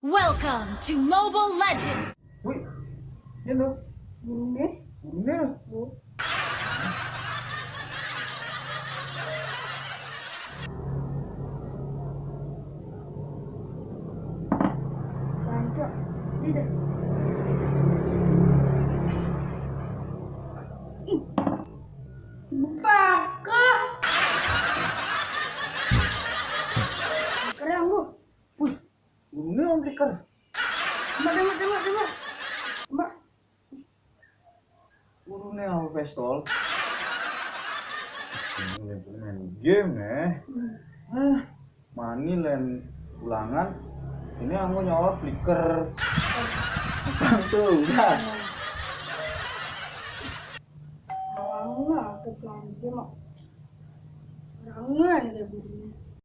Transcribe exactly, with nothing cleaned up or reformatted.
Welcome to Mobile Legend. Wih, ini loh. Burungnya. Ini loh. Bu. Bangkok. Ini dah. Bangkok. Kerang bu. Wih, ini Om Flicker. Mbak, mbak, mbak, mbak. Mbak. Urune apa pistol? Ini main game ya. Hah, mani len ulangan. Ini aku nyawa flicker. Tuh, udah. Orang lah ke belanja mak. Orang lah nih kayak begini.